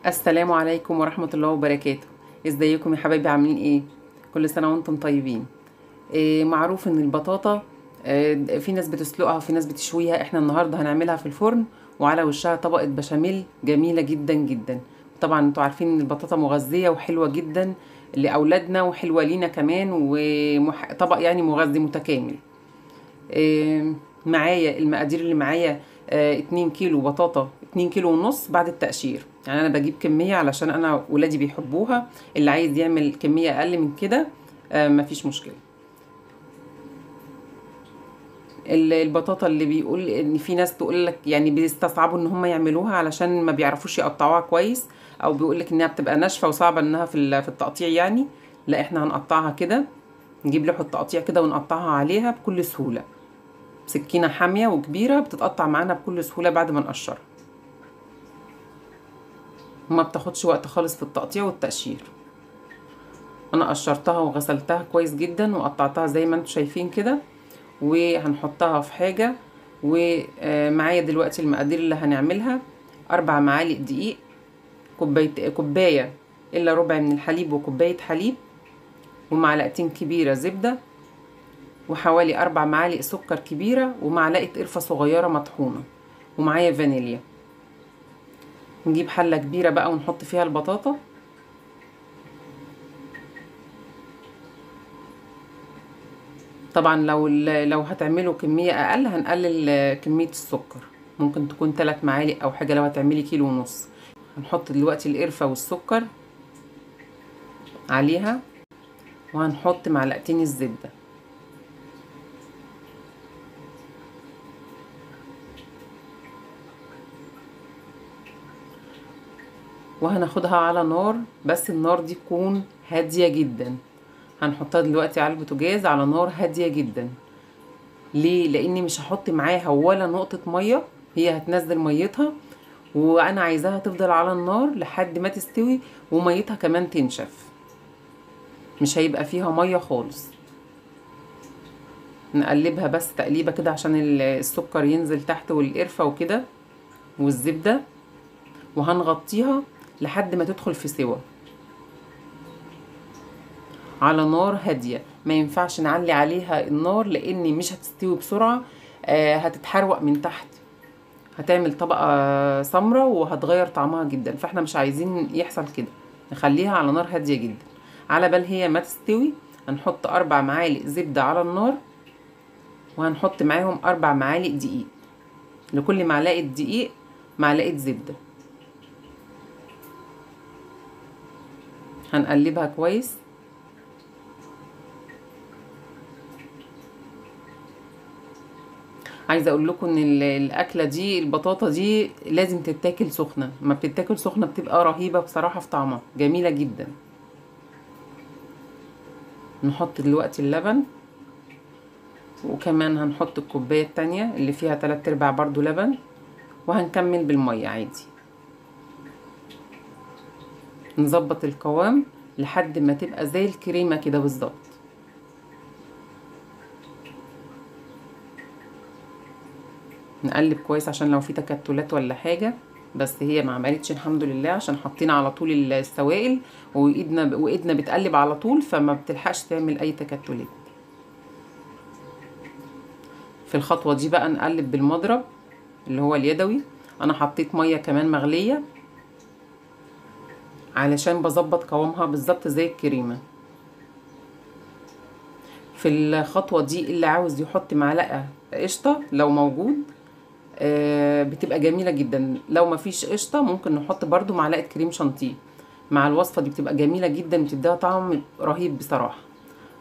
السلام عليكم ورحمة الله وبركاته. ازيكم يا حبايبي، عاملين ايه؟ كل سنة وانتم طيبين. إيه معروف ان البطاطا في ناس بتسلقها وفي ناس بتشويها. احنا النهاردة هنعملها في الفرن وعلى وشها طبقة بشاميل جميلة جدا جدا. طبعا انتوا عارفين ان البطاطا مغذية وحلوة جدا لأولادنا وحلوة لينا كمان، وطبق يعني مغذي متكامل. إيه معايا المقادير اللي معايا 2 كيلو بطاطا، 2 كيلو ونص بعد التقشير. يعني انا بجيب كمية علشان انا ولادي بيحبوها، اللي عايز يعمل كمية اقل من كده مفيش مشكلة. البطاطا اللي بيقول ان في ناس تقول لك يعني بيستصعبوا ان هم يعملوها علشان ما بيعرفوش يقطعوها كويس، او بيقول لك انها بتبقى ناشفة وصعبة انها في التقطيع. يعني لا، احنا هنقطعها كده، نجيب لوحة تقطيع كده ونقطعها عليها بكل سهولة. سكينة حامية وكبيره بتتقطع معانا بكل سهولة بعد ما نقشرها، وما بتاخدش وقت خالص في التقطيع والتقشير. انا قشرتها وغسلتها كويس جدا وقطعتها زي ما انتم شايفين كده، وهنحطها في حاجة. ومعايا دلوقتي المقادير اللي هنعملها: 4 معالق دقيق، كوباية الا ربع من الحليب، وكوبايه حليب، ومعلقتين كبيرة زبدة، وحوالي 4 معالق سكر كبيرة، ومعلقة قرفه صغيرة مطحونه، ومعايا فانيليا. نجيب حله كبيرة بقى ونحط فيها البطاطا. طبعا لو هتعملوا كمية اقل هنقلل كمية السكر، ممكن تكون 3 معالق او حاجة لو هتعملي كيلو ونص. هنحط دلوقتي القرفه والسكر عليها، وهنحط معلقتين الزبدة. وهناخدها على نار، بس النار دي تكون هادية جدا. هنحطها دلوقتي على البوتاجاز على نار هادية جدا. ليه؟ لاني مش هحط معاها ولا نقطة مية، هي هتنزل ميتها، وانا عايزاها تفضل على النار لحد ما تستوي وميتها كمان تنشف، مش هيبقى فيها مية خالص. نقلبها بس تقليبه كده عشان السكر ينزل تحت والقرفه وكده والزبده، وهنغطيها لحد ما تدخل في سوا على نار هادية. ما ينفعش نعلي عليها النار لان مش هتستوي بسرعة، هتتحروق من تحت، هتعمل طبقه سمراء وهتغير طعمها جدا، فاحنا مش عايزين يحصل كده. نخليها على نار هادية جدا. على بال هي ما تستوي هنحط 4 معالق زبدة على النار، وهنحط معاهم 4 معالق دقيق، لكل معلقه دقيق معلقه زبدة. هنقلبها كويس. عايزه اقول لكم ان الاكلة دي، البطاطا دي، لازم تتاكل سخنة، ما بتتاكل سخنة بتبقى رهيبة بصراحة في طعمها، جميلة جدا. نحط دلوقتي اللبن، وكمان هنحط الكوباية التانية اللي فيها 3/4 برضو لبن، وهنكمل بالمية عادي. نظبط القوام لحد ما تبقى زي الكريمة كده بالظبط. نقلب كويس عشان لو في تكتلات ولا حاجة، بس هي ما عملتش الحمد لله، عشان حطينا على طول السوائل وايدنا بتقلب على طول، فما بتلحقش تعمل اي تكتلات. في الخطوة دي بقى نقلب بالمضرب اللي هو اليدوي. انا حطيت مية كمان مغليه علشان بظبط قوامها بالظبط زي الكريمة. في الخطوة دي اللي عاوز يحط معلقه قشطه لو موجود بتبقى جميلة جدا. لو مفيش قشطه ممكن نحط برضو معلقه كريم شانتيه مع الوصفة دي، بتبقى جميلة جدا، بتديها طعم رهيب بصراحة.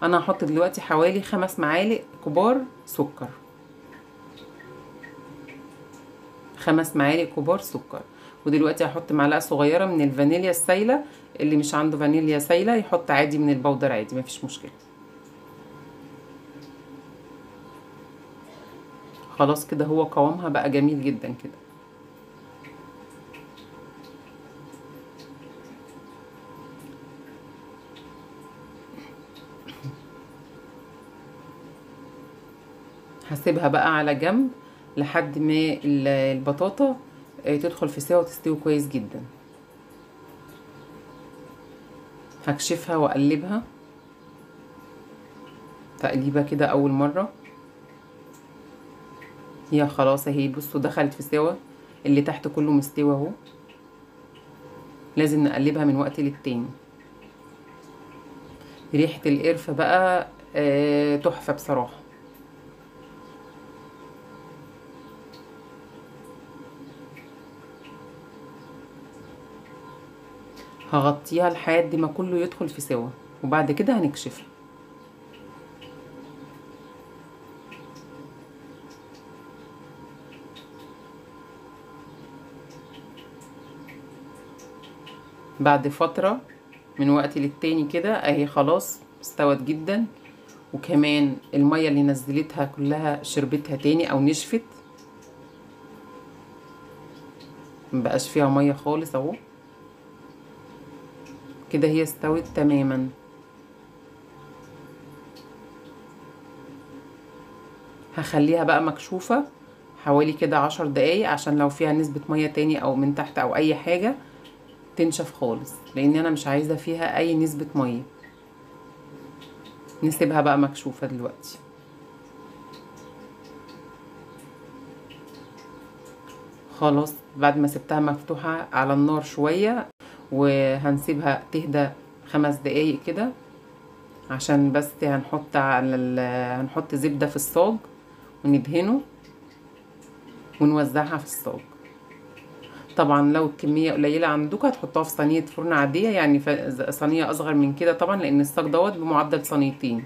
انا هحط دلوقتي حوالي 5 معالق كبار سكر، 5 معالق كبار سكر. ودلوقتي هحط معلقه صغيرة من الفانيليا السايله، اللي مش عنده فانيليا سايله يحط عادي من البودر عادي، مفيش مشكلة. خلاص كده هو قوامها بقى جميل جدا كده. هسيبها بقى على جنب لحد ما البطاطا تدخل في سوا وتستوي كويس جدا. هكشفها واقلبها تقليبه كده اول مرة. هي خلاص اهي، بصوا دخلت في سوا، اللي تحت كله مستوى اهو. لازم نقلبها من وقت للتاني. ريحه القرفه بقى تحفة بصراحة. هغطيها لحد ما كله يدخل في سوا، وبعد كده هنكشفها. بعد فترة من وقت للتاني كده اهي خلاص استوت جدا، وكمان المية اللي نزلتها كلها شربتها تاني او نشفت، مبقاش فيها مية خالص اهو. كده هي استوت تماما. هخليها بقى مكشوفة حوالي كده 10 دقايق، عشان لو فيها نسبة مية تاني او من تحت او اي حاجة تنشف خالص، لان انا مش عايزة فيها اي نسبة مية. نسيبها بقى مكشوفة دلوقتي. خلاص بعد ما سبتها مفتوحة على النار شوية، وهنسيبها تهدى 5 دقايق كده، عشان بس هنحط على هنحط زبدة في الصاج وندهنه ونوزعها في الصاج. طبعا لو الكمية قليلة عندكم هتحطوها في صينية فرن عادية، يعني صينية اصغر من كده طبعا، لان الصاج دوت بمعدل صينيتين.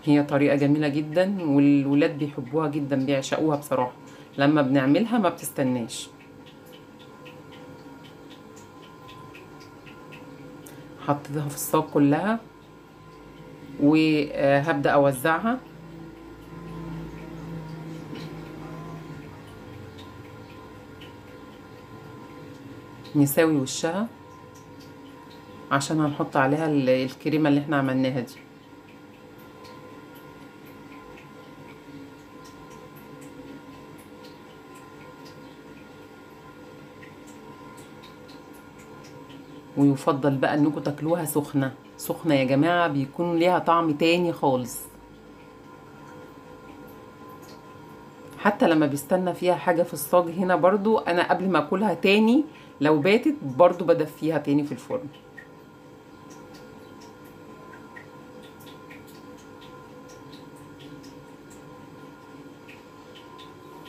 هي طريقة جميلة جدا، والولاد بيحبوها جدا، بيعشقوها بصراحة. لما بنعملها ما بتستناش. حطيتها في الصاج كلها، وهبدأ اوزعها. نساوي وشها عشان هنحط عليها الكريمة اللي احنا عملناها دي. ويفضل بقى انكم تاكلوها سخنة سخنة يا جماعة، بيكون ليها طعم تاني خالص. حتى لما بيستنى فيها حاجة في الصاج هنا برضو، انا قبل ما اكلها تاني لو باتت برضو بدفيها تاني في الفرن.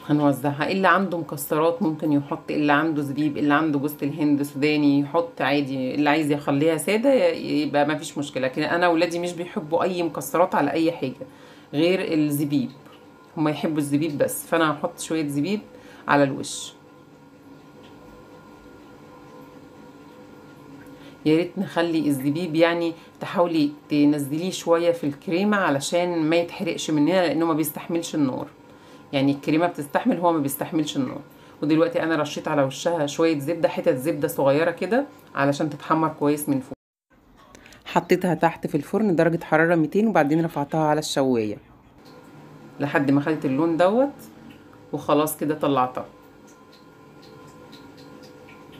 هنوزعها. اللي عنده مكسرات ممكن يحط، اللي عنده زبيب، اللي عنده جوز الهند سوداني يحط عادي، اللي عايز يخليها ساده يبقى ما فيش مشكلة. لكن انا ولادي مش بيحبوا اي مكسرات على اي حاجة غير الزبيب، هما يحبوا الزبيب بس، فانا هحط شوية زبيب على الوش. يا ريت نخلي الزبيب يعني تحاولي تنزليه شوية في الكريمة علشان ما يتحرقش مننا، لانه ما بيستحملش النار. يعني الكريمة بتستحمل، هو ما بيستحملش النار. ودلوقتي انا رشيت على وشها شوية زبدة، حتت زبدة صغيرة كده علشان تتحمر كويس من فوق. حطيتها تحت في الفرن درجه حرارة 200، وبعدين رفعتها على الشوايه لحد ما خدت اللون دوت، وخلاص كده طلعتها.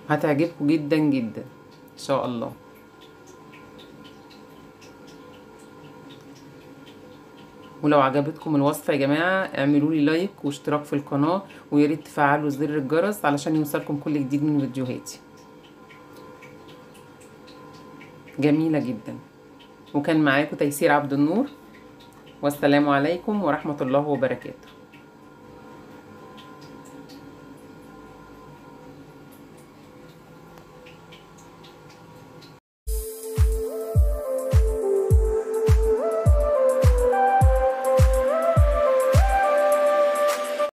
هتعجبكم جدا جدا ان شاء الله. ولو عجبتكم الوصفة يا جماعة اعملوا لي لايك واشتراك في القناة، ويا ريت تفعلوا زر الجرس علشان يوصلكم كل جديد من فيديوهاتي. جميلة جدا. وكان معاكم تيسير عبد النور، والسلام عليكم ورحمة الله وبركاته.